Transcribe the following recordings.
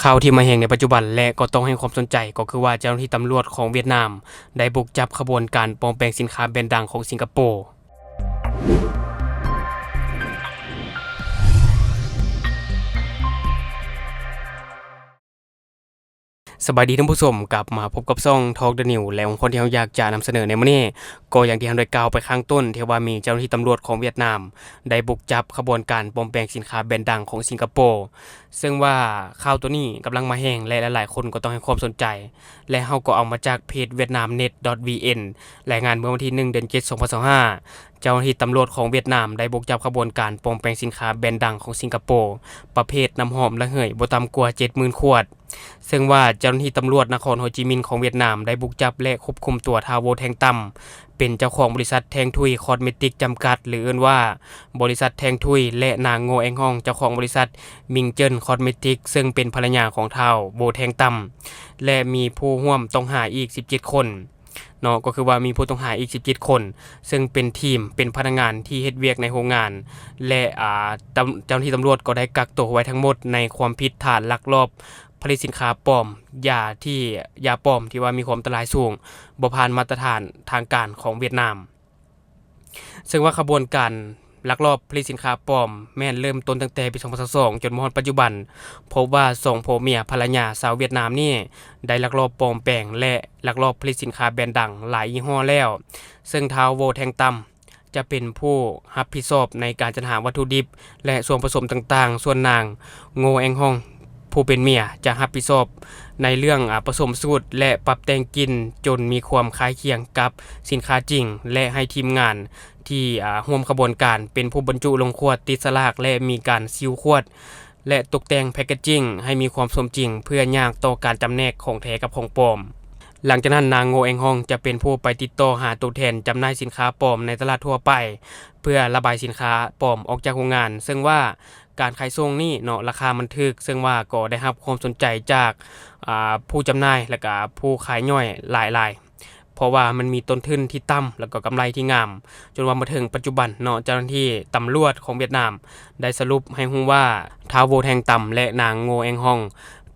ຂ່າວທີ່ມາແຮງໃນປັດຈຸບັນ ແລະ ກໍຕ້ອງໃຫ້ຄວາມສົນໃຈ ກໍຄືວ່າເຈົ້າໜ້າທີ່ຕຳຫຼວດຂອງຫວຽດນາມ ໄດ້ບຸກຈັບຂະບວນການປອມແປງສິນຄ້າແບຣນດັງຂອງສິງກະໂປ. ສະບາຍດີທ່ານຜູ້ຊົມ, ກັບມາພົບກັບຊ່ອງ Talk the News ແລະ ຫົວຂໍ້ທີ່ເຮົາຢາກຈະນຳສະເໜີໃນມື້ນີ້ ກໍຢ່າງທີ່ເຮົາໄດ້ກ່າວໄປຂ້າງຕົ້ນ ທີ່ວ່າມີເຈົ້າໜ້າທີ່ຕຳຫຼວດຂອງຫວຽດນາມ ໄດ້ບຸກຈັບຂະບວນການປອມແປງສິນຄ້າແບຣນດັງຂອງສິງກະໂປ. ເຊິ່ງວ່າຂ່າວໂຕນີ້ກຳລັງມາແຮງ ແລະ ຫຼາຍໆຄົນກໍຕ້ອງໃຫ້ຄວາມສົນໃຈ ແລະ ເຮົາກໍເອົາມາຈາກເພຈ Vietnamnet dot vn ລາຍງານເມື່ອວັນທີໜຶ່ງ ເດືອນເຈັດ ສອງພັນຊາວຫ້າ ເຈົ້າໜ້າທີ່ຕຳຫຼວດຂອງຫວຽດນາມໄດ້ບຸກຈັບຂະບວນການປອມແປງສິນຄ້າແບຣນດັງຂອງສິງກະໂປ ປະເພດນ້ຳຫອມລະເຫີຍບໍ່ຕ່ຳກວ່າເຈັດໝື່ນຂວດ. ເຊິ່ງວ່າເຈົ້າໜ້າທີ່ຕຳຫຼວດນະຄອນໂຮຈິມິນຂອງຫວຽດນາມໄດ້ບຸກຈັບ ແລະ ຄວບຄຸມຕົວທ້າວ ໂວ ແທງຕຳ ເປັນເຈົ້າຂອງບໍລິສັດແທງທຸຍຄອສເມຕິກຈຳກັດ ຫຼື ເອີ້ນວ່າບໍລິສັດແທງທຸຍ ແລະ ນາງ ໂງ່ ແອງຮອງ ເຈົ້າຂອງບໍລິສັດມິງເຈີນຄອສເມຕິກ ເຊິ່ງເປັນພັນລະຍາຂອງທ້າວ ໂວ ແທງຕຳ ແລະ ມີຜູ້ຮ່ວມຕ້ອງຫາອີກສິບເຈັດຄົນເນາະ, ກໍຄືວ່າມີຜູ້ຕ້ອງຫາອີກສິບເຈັດຄົນ ເຊິ່ງເປັນທີມ ເປັນພະນັກງານທີ່ເຮັດວຽກໃນໂຮງງານ ແລະ ອາ ຕຳ ເຈົ້າໜ້າທີ່ຕຳຫຼວດກໍໄດ້ກັກໂຕໄວ້ທັງໝົດໃນຄວາມຜິດຖານລັກລອບ ຜະລິດສິນຄ້າປອມ, ຢາທີ່ ຢາປອມທີ່ວ່າມີຄວາມອັນຕະລາຍສູງ, ບໍ່ຜ່ານມາດຕະຖານທາງການຂອງຫວຽດນາມ. ເຊິ່ງວ່າຂະບວນການລັກລອບຜະລິດສິນຄ້າປອມ ແມ່ນເລີ່ມຕົ້ນຕັ້ງແຕ່ປີສອງພັນຊາວສອງ ຈົນມາຮອດປັດຈຸບັນ, ພົບວ່າສອງຜົວເມຍພັນລະຍາຊາວຫວຽດນາມນີ້ ໄດ້ລັກລອບປອມແປງ ແລະ ລັກລອບຜະລິດສິນຄ້າແບຣນດັງຫຼາຍຍີ່ຫໍ້ແລ້ວ, ເຊິ່ງທ້າວ ໂວ ແທງຕຳ ຈະເປັນຜູ້ຮັບຜິດຊອບໃນການຈັດຫາວັດຖຸດິບ ແລະ ສ່ວນປະສົມຕ່າງໆ, ສ່ວນນາງ ໂງ່ ແອງຮອງ ຜູ້ເປັນເມຍ ຈະຮັບຜິດຊອບໃນເລື່ອງ ອາ ປະສົມສູດ ແລະ ປັບແຕ່ງກິ່ນ ຈົນມີຄວາມຄ້າຍຄຽງກັບສິນຄ້າຈິງ ແລະ ໃຫ້ທີມງານທີ່ ອາ ຮ່ວມຂະບວນການເປັນຜູ້ບັນຈຸລົງຂວດ, ຕິດສະຫຼາກ ແລະ ມີການຊີວຂວດ ແລະ ຕົກແຕ່ງແພັກເກດຈິງໃຫ້ມີຄວາມສົມຈິງ ເພື່ອຍາກຕໍ່ການຈຳແນກຂອງແທ້ກັບຂອງປອມ. ຫຼັງຈາກນັ້ນ ນາງ ໂງ່ ແອງຮອງ ຈະເປັນຜູ້ໄປຕິດຕໍ່ຫາໂຕແທນຈຳໜ່າຍສິນຄ້າປອມໃນຕະຫຼາດທົ່ວໄປ ເພື່ອລະບາຍສິນຄ້າປອມອອກຈາກໂຮງງານ, ເຊິ່ງວ່າການຂາຍສົ່ງນີ້ເນາະ ລາຄາມັນຖືກ, ເຊິ່ງວ່າກໍໄດ້ຮັບຄວາມສົນໃຈຈາກ ອາ ຜູ້ຈຳໜ່າຍ ແລະ ກະຜູ້ຂາຍຍ່ອຍຫຼາຍໆ. ເພາະວ່າມັນມີຕົ້ນທຶນທີ່ຕ່ຳ ແລ້ວກໍກຳໄລທີ່ງາມ, ຈົນວ່າມາເຖິງປັດຈຸບັນເນາະ ເຈົ້າໜ້າທີ່ຕຳຫຼວດຂອງຫວຽດນາມໄດ້ສະຫຼຸບໃຫ້ຮູ້ວ່າ ທ້າວ ໂວ ແທງຕຳ ແລະ ນາງ ໂງ່ ແອງຮອງ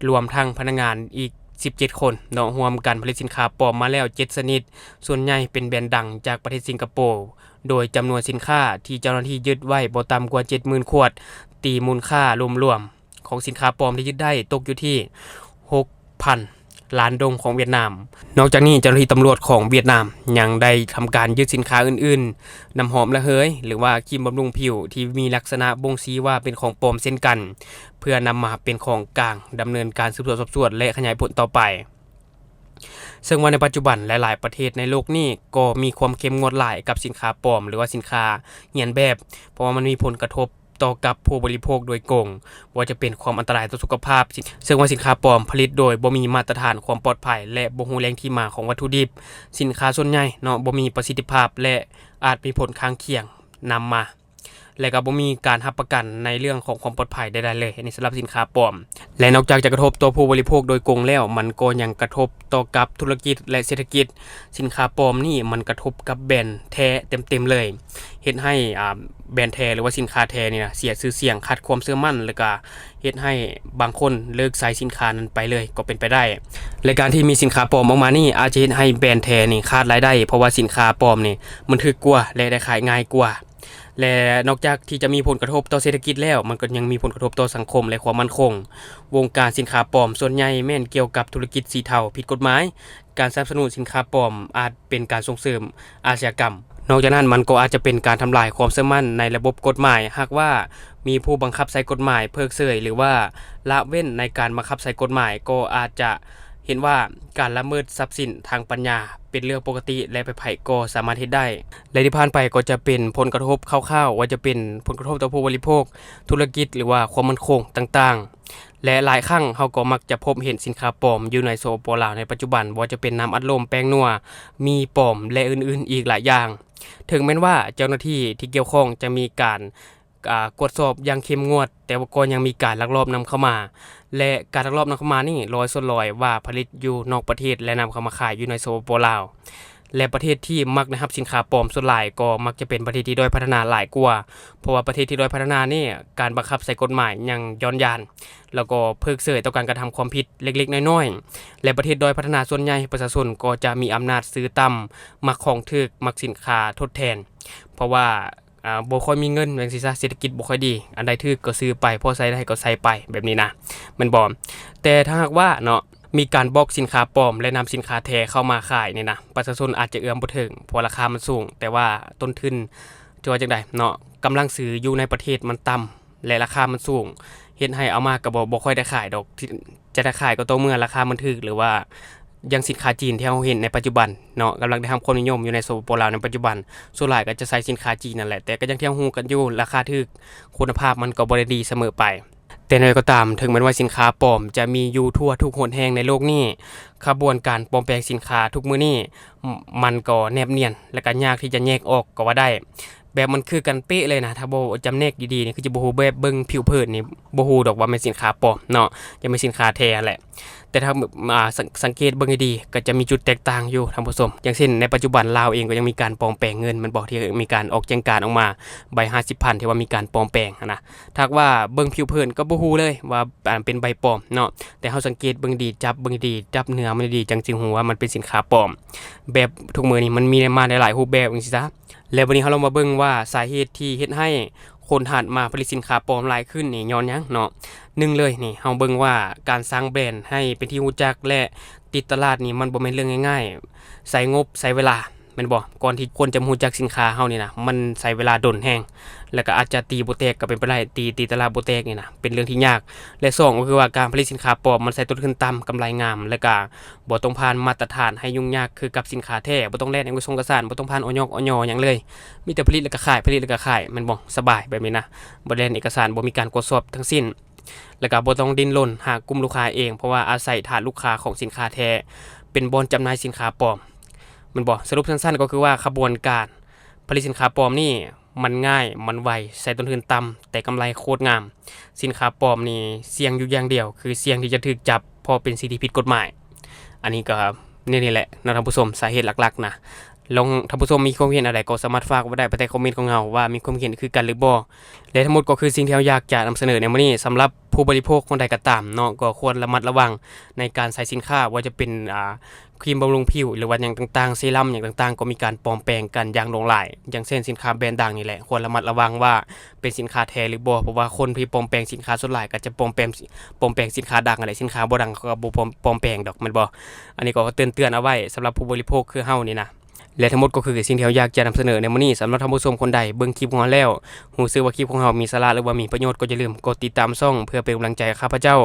ລວມທັງພະນັກງານອີກສິບເຈັດຄົນເນາະ ຮ່ວມກັນຜະລິດສິນຄ້າປອມມາແລ້ວເຈັດຊະນິດ, ສ່ວນໃຫຍ່ເປັນແບຣນດັງຈາກປະເທດສິງກະໂປ, ໂດຍຈຳນວນສິນຄ້າທີ່ເຈົ້າໜ້າທີ່ຍຶດໄວ້ບໍ່ຕ່ຳກວ່າເຈັດໝື່ນຂວດ, ຕີມູນຄ່າລວມໆ ຂອງສິນຄ້າປອມທີ່ຍຶດໄດ້ຕົກຢູ່ທີ່ຫົກພັນລ້ານດົງຂອງຫວຽດນາມ. ນອກຈາກນີ້ ເຈົ້າໜ້າທີ່ຕຳຫຼວດຂອງຫວຽດນາມຍັງໄດ້ທຳການຍຶດສິນຄ້າອື່ນໆ, ນ້ຳຫອມລະເຫີຍ ຫຼືວ່າຄຣີມບຳລຸງຜິວທີ່ມີລັກສະນະບົ່ງຊີ້ວ່າເປັນຂອງປອມເຊັ່ນກັນ, ເພື່ອນຳມາເປັນຂອງກາງດຳເນີນການສືບສວນສອບສວນ ແລະ ຂະຫຍາຍຜົນຕໍ່ໄປ. ເຊິ່ງວ່າໃນປັດຈຸບັນ ຫຼາຍໆປະເທດໃນໂລກນີ້ກໍມີຄວາມເຂັ້ມງວດຫຼາຍກັບສິນຄ້າປອມ ຫຼືວ່າສິນຄ້າຮຽນແບບ, ເພາະວ່າມັນມີຜົນກະທົບ ຕໍ່ກັບຜູ້ບໍລິໂພກໂດຍກົງ, ບໍ່ວ່າຈະເປັນຄວາມອັນຕະລາຍຕໍ່ສຸຂະພາບ, ເຊິ່ງວ່າສິນຄ້າປອມຜະລິດໂດຍບໍ່ມີມາດຕະຖານຄວາມປອດໄພ ແລະ ບໍ່ຮູ້ແຫຼ່ງທີ່ມາຂອງວັດຖຸດິບ. ສິນຄ້າສ່ວນໃຫຍ່ເນາະ ບໍ່ມີປະສິດທິພາບ ແລະ ອາດມີຜົນຂ້າງຄຽງນຳມາ, ແລະ ກໍບໍ່ມີການຮັບປະກັນໃນເລື່ອງຂອງຄວາມປອດໄພໃດໆເລີຍ ອັນນີ້ສຳລັບສິນຄ້າປອມ. ແລະ ນອກຈາກຈະກະທົບຕໍ່ຜູ້ບໍລິໂພກໂດຍກົງແລ້ວ, ມັນກໍຍັງກະທົບຕໍ່ກັບທຸລະກິດ ແລະ ເສດຖະກິດ. ສິນຄ້າປອມນີ້ມັນກະທົບກັບແບຣນແທ້ເຕັມໆເລີຍ, ເຮັດໃຫ້ ອາ ແບຣນແທ້ ຫຼືວ່າສິນຄ້າແທ້ນີ້ນະ ເສຍຊື່ສຽງ, ຂາດຄວາມເຊື່ອໝັ້ນ, ແລ້ວກະເຮັດໃຫ້ບາງຄົນເລີກໃຊ້ສິນຄ້ານັ້ນໄປເລີຍກໍເປັນໄປໄດ້. ແລະ ການທີ່ມີສິນຄ້າປອມອອກມານີ້ ອາດຈະເຮັດໃຫ້ແບຣນແທ້ນີ້ຂາດລາຍໄດ້, ເພາະວ່າສິນຄ້າປອມນີ້ມັນຖືກກວ່າ ແລະ ໄດ້ຂາຍງ່າຍກວ່າ. ແລະ ນອກຈາກທີ່ຈະມີຜົນກະທົບຕໍ່ເສດຖະກິດແລ້ວ, ມັນກໍຍັງມີຜົນກະທົບຕໍ່ສັງຄົມ ແລະ ຄວາມໝັ້ນຄົງ. ວົງການສິນຄ້າປອມສ່ວນໃຫຍ່ແມ່ນກ່ຽວກັບທຸລະກິດສີເທົາຜິດກົດໝາຍ. ການສະໜັບສະໜູນສິນຄ້າປອມອາດເປັນການສົ່ງເສີມອາຊະຍາກຳ. ນອກຈາກນັ້ນ, ມັນກໍອາດຈະເປັນການທຳລາຍຄວາມເຊື່ອໝັ້ນໃນລະບົບກົດໝາຍ. ຫາກວ່າມີຜູ້ບັງຄັບໃຊ້ກົດໝາຍເພີກເສີຍ ຫຼືວ່າລະເວັ້ນໃນການບັງຄັບໃຊ້ກົດໝາຍ, ກໍອາດຈະເຫັນວ່າການລະເມີດຊັບສິນທາງປັນຍາເປັນເລື່ອງປົກກະຕິ ແລະ ໃຜໆກໍສາມາດເຮັດໄດ້. ແລະ ທີ່ຜ່ານໄປກໍຈະເປັນຜົນກະທົບຄ່າວໆ, ວ່າຈະເປັນຜົນກະທົບຕໍ່ຜູ້ບໍລິໂພກ, ທຸລະກິດ ຫຼືວ່າຄວາມໝັ້ນຄົງຕ່າງໆ. ແລະ ຫຼາຍຄັ້ງເຮົາກໍມັກຈະພົບເຫັນສິນຄ້າປອມຢູ່ໃນ ສປປ ລາວ ໃນປັດຈຸບັນ, ບໍ່ວ່າຈະເປັນນ້ຳອັດລົມ, ແປ້ງນົວ, ໝີ່ປອມ ແລະ ອື່ນໆອີກຫຼາຍຢ່າງ. ເຖິງແມ່ນວ່າເຈົ້າໜ້າທີ່ທີ່ກ່ຽວຂ້ອງຈະມີການ ອາ ກວດສອບຢ່າງເຂັ້ມງວດ, ແຕ່ວ່າກໍຍັງມີການລັກລອບນຳເຂົ້າມາ ແລະ ການລັກລອບນຳເຂົ້າມານີ້ ຮ້ອຍສ່ວນຮ້ອຍວ່າຜະລິດຢູ່ນອກປະເທດ ແລະ ນຳເຂົ້າມາຂາຍຢູ່ໃນ ສປປ ລາວ. ແລະ ປະເທດທີ່ມັກໄດ້ຮັບສິນຄ້າປອມສ່ວນຫຼາຍກໍມັກຈະເປັນປະເທດທີ່ດ້ອຍພັດທະນາຫຼາຍກວ່າ, ເພາະວ່າປະເທດທີ່ດ້ອຍພັດທະນານີ້ ການບັງຄັບໃຊ້ກົດໝາຍຍັງຍ້ອນຢ້ານ ແລ້ວກໍເພິກເສີຍຕໍ່ການກະທຳຄວາມຜິດເລັກໆນ້ອຍໆ ແລະ ປະເທດດ້ອຍພັດທະນາສ່ວນໃຫຍ່ປະຊາຊົນກໍຈະມີອຳນາດຊື້ຕ່ຳ, ມັກຂອງຖືກ, ມັກສິນຄ້າທົດແທນ ເພາະວ່າ ອ່າ ບໍ່ຄ່ອຍມີເງິນ ວ່າຈັ່ງຊີ້ຊະ, ເສດຖະກິດບໍ່ຄ່ອຍດີ, ອັນໃດຖືກກໍຊື້ໄປ, ພໍໃຊ້ໄດ້ກໍໃຊ້ໄປ ແບບນີ້ນະ ແມ່ນບໍ່? ແຕ່ຖ້າຫາກວ່າເນາະ ມີການບອກສິນຄ້າປອມ ແລະ ນຳສິນຄ້າແທ້ເຂົ້າມາຂາຍນີ້ນະ, ປະຊາຊົນອາດຈະເອື້ອມບໍ່ເຖິງ ເພາະວ່າລາຄາມັນສູງ, ແຕ່ວ່າຕົ້ນທຶນ ຈະວ່າຈັ່ງໃດເນາະ, ກຳລັງຊື້ຢູ່ໃນປະເທດມັນຕ່ຳ ແລະ ລາຄາມັນສູງ, ເຮັດໃຫ້ເອົາມາກໍບໍ່ ບໍ່ຄ່ອຍໄດ້ຂາຍດອກ, ຈະໄດ້ຂາຍກໍຕໍ່ເມື່ອລາຄາມັນຖືກ ຫຼືວ່າຢ່າງສິນຄ້າຈີນທີ່ເຮົາເຫັນໃນປັດຈຸບັນເນາະ, ກຳລັງໄດ້ຮັບຄວາມນິຍົມຢູ່ໃນ ສປປ ລາວ ໃນປັດຈຸບັນ, ສ່ວນຫຼາຍກໍຈະໃຊ້ສິນຄ້າຈີນນັ້ນແຫຼະ, ແຕ່ກໍຢ່າງທີ່ເຮົາຮູ້ກັນຢູ່, ລາຄາຖືກ ຄຸນນະພາບມັນກໍບໍ່ໄດ້ດີສະເໝີໄປ. ແຕ່ຢ່າງໃດກໍຕາມ, ເຖິງແມ່ນວ່າສິນຄ້າປອມຈະມີຢູ່ທົ່ວທຸກຫົນແຫ່ງໃນໂລກນີ້, ຂະບວນການປອມແປງສິນຄ້າທຸກມື້ນີ້ ມ- ມັນກໍແນບນຽນ ແລະ ກໍຍາກທີ່ຈະແຍກອອກກໍວ່າໄດ້. ແບບມັນຄືກັນເປະເລີຍນະ, ຖ້າບໍ່ຈຳແນກດີໆນີ້ ຄືຈະບໍ່ຮູ້, ແບບເບິ່ງຜິວເຜິນນີ້ບໍ່ຮູ້ດອກວ່າແມ່ນສິນຄ້າປອມເນາະ, ຈະແມ່ນສິນຄ້າແທ້ຫັ້ນແຫຼະ. ແຕ່ຖ້າ ອ່າ ສັງ- ສັງເກດເບິ່ງໃຫ້ດີ ກໍຈະມີຈຸດແຕກຕ່າງຢູ່ທ່ານຜູ້ຊົມ. ຢ່າງເຊັ່ນ ໃນປັດຈຸບັນລາວເອງກໍຍັງມີການປອມແປງເງິນ ແມ່ນບໍ່, ທີ່ມີການອອກແຈ້ງການອອກມາ ໃບຫ້າສິບພັນ ທີ່ວ່າມີການປອມແປງຫັ້ນນະ. ຖ້າຫາກວ່າເບິ່ງຜິວເຜິນກໍບໍ່ຮູ້ເລີຍວ່າ ອ່າ ເປັນໃບປອມເນາະ, ແຕ່ເຮົາສັງເກດເບິ່ງດີ, ຈັບເບິ່ງດີ, ຈັບເນື້ອມັນດີ, ຈັ່ງຈຶ່ງຮູ້ວ່າມັນເປັນສິນຄ້າປອມ. ແບບທຸກມື້ນີ້ມັນມີມາຫຼາຍໆຮູບແບບຈັ່ງຊີ້ຊະ. ແລ້ວບັດນີ້ເຮົາລອງມາເບິ່ງວ່າສາເຫດທີ່ເຮັດໃຫ້ຄົນຫັນມາຜະລິດສິນຄ້າປອມຫຼາຍຂຶ້ນນີ້ຍ້ອນຫຍັງເນາະ. ໜຶ່ງເລີຍນີ້ ເຮົາເບິ່ງວ່າການສ້າງແບຣນໃຫ້ເປັນທີ່ຮູ້ຈັກ ແລະ ຕິດຕະຫຼາດນີ້ມັນບໍ່ແມ່ນເລື່ອງງ່າຍໆ, ໃຊ້ງົບ ໃຊ້ເວລາ ແມ່ນບໍ່? ກ່ອນທີ່ຄົນຈະຮູ້ຈັກສິນຄ້າເຮົານີ້ນະ ມັນໃຊ້ເວລາດົນແຮງ ແລ້ວກໍອາດຈະຕີບໍ່ແຕກກໍເປັນໄປໄດ້, ຕີ ຕີຕະຫຼາດບໍ່ແຕກນີ້ນະ ເປັນເລື່ອງທີ່ຍາກ. ແລະ ສອງ ກໍຄືວ່າການຜະລິດສິນຄ້າປອມມັນໃຊ້ຕົ້ນທຶນຕ່ຳ, ກຳໄລງາມ ແລ້ວກໍບໍ່ຕ້ອງຜ່ານມາດຕະຖານໃຫ້ຫຍຸ້ງຍາກຄືກັບສິນຄ້າແທ້, ບໍ່ຕ້ອງແລ່ນເອກະສົງເອກະສານ, ບໍ່ຕ້ອງຜ່ານ ອຍ ອຍ ຫຍັງເລີຍ, ມີແຕ່ຜະລິດແລ້ວກໍຂາຍ, ຜະລິດແລ້ວກໍຂາຍ ແມ່ນບໍ່? ສະບາຍແບບນີ້ນະ, ບໍ່ແລ່ນເອກະສານ, ບໍ່ມີການກວດສອບທັງສິ້ນ. ແລ້ວກໍບໍ່ຕ້ອງດີ້ນລົນຫາກຸ່ມລູກຄ້າເອງ, ເພາະວ່າອາໄສຖານລູກຄ້າຂອງສິນຄ້າແທ້ເປັນບ່ອນຈຳໜ່າຍສິນຄ້າປອມ ແມ່ນບໍ່? ສະຫຼຸບສັ້ນໆກໍຄືວ່າຂະບວນການຜະລິດສິນຄ້າປອມນີ້ມັນງ່າຍ, ມັນໄວ, ໃຊ້ຕົ້ນທຶນຕ່ຳ ແຕ່ກຳໄລໂຄດງາມ. ສິນຄ້າປອມນີ້ສ່ຽງຢູ່ຢ່າງດຽວ ຄືສ່ຽງທີ່ຈະຖືກຈັບ ເພາະເປັນສິ່ງທີ່ຜິດກົດໝາຍ. ອັນນີ້ກໍແນວນີ້ແຫຼະເນາະທ່ານຜູ້ຊົມ, ສາເຫດຫຼັກໆນະ. ລອງທ່ານຜູ້ຊົມມີຄວາມເຫັນອັນໃດກໍສາມາດຝາກໄວ້ໄດ້ພາຍໃຕ້ຄອມເມັນຂອງເຮົາວ່າມີຄວາມເຫັນຄືກັນຫຼືບໍ່. ແລະ ທັງໝົດກໍຄືສິ່ງທີ່ເຮົາຢາກຈະນຳສະເໜີໃນມື້ນີ້. ສຳລັບຜູ້ບໍລິໂພກຄົນໃດກໍຕາມເນາະ ກໍຄວນລະມັດລະວັງໃນການໃຊ້ສິນຄ້າ, ບໍ່ວ່າຈະເປັນ ອ່າ ຄຣີມບຳລຸງຜິວ ຫຼືວ່າຫຍັງຕ່າງໆ, ເຊຣຳຫຍັງຕ່າງໆ ກໍມີການປອມແປງກັນຢ່າງຫຼວງຫຼາຍ. ຢ່າງເຊັ່ນ ສິນຄ້າແບຣນດັງນີ້ແຫຼະ ຄວນລະມັດລະວັງວ່າເປັນສິນຄ້າແທ້ຫຼືບໍ່, ເພາະວ່າຄົນທີ່ປອມແປງສິນຄ້າສ່ວນຫຼາຍກໍຈະປອມແປງ ປອມແປງສິນຄ້າດັງຫັ້ນແຫຼະ, ສິນຄ້າບໍ່ດັງເຂົາກໍບໍ່ປອມ ປອມແປງດອກ ແມ່ນບໍ່? ອັນນີ້ກໍເຕືອນ ເຕືອນເອົາໄວ້ສຳລັບຜູ້ບໍລິໂພກຄືເຮົານີ້ນະ. ແລະ ທັງໝົດກໍຄືສິ່ງທີ່ເຮົາຢາກຈະນຳສະເໜີໃນມື້ນີ້. ສຳລັບທ່ານຜູ້ຊົມຄົນໃດເບິ່ງຄລິບຂອງເຮົາແລ້ວ ຮູ້ສຶກວ່າຄລິບຂອງເຮົາມີສາລະ ຫຼືວ່າມີປະໂຫຍດ ກໍຢ່າລືມກົດຕິດຕາມຊ່ອງ ເພື່ອເປັນກຳລັງໃຈໃຫ້ຂ້າພະເຈົ້າ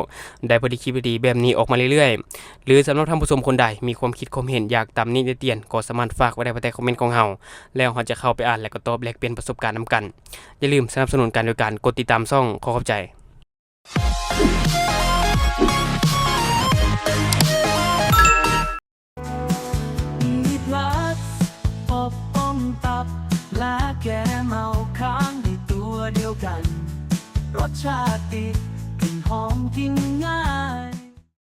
ໄດ້ຜະລິດຄລິບດີໆແບບນີ້ອອກມາເລື້ອຍໆ. ຫຼື ສຳລັບທ່ານຜູ້ຊົມຄົນໃດມີຄວາມຄິດຄວາມເຫັນຢາກຕຳໜິຕິຕຽນ ກໍສາມາດຝາກໄວ້ໄດ້ພາຍໃຕ້ຄອມເມັນຂອງເຮົາ ແລ້ວເຮົາຈະເຂົ້າໄປອ່ານ ແລະ ກໍຕອບແລກປ່ຽນປະສົບການນຳກັນ. ຢ່າລືມສະໜັບສະໜູນກັນໂດຍການກົດຕິດຕາມຊ່ອງ. ຂໍຂອບໃຈ. ມີພລັສ ອົບອຸ່ນຕັບ ແລະ ແກ້ເມົາຄ້າງໃນຕົວດຽວກັນ. ລົດຊາດດີ ກິ່ນຫອມ ກິນງ່າຍ.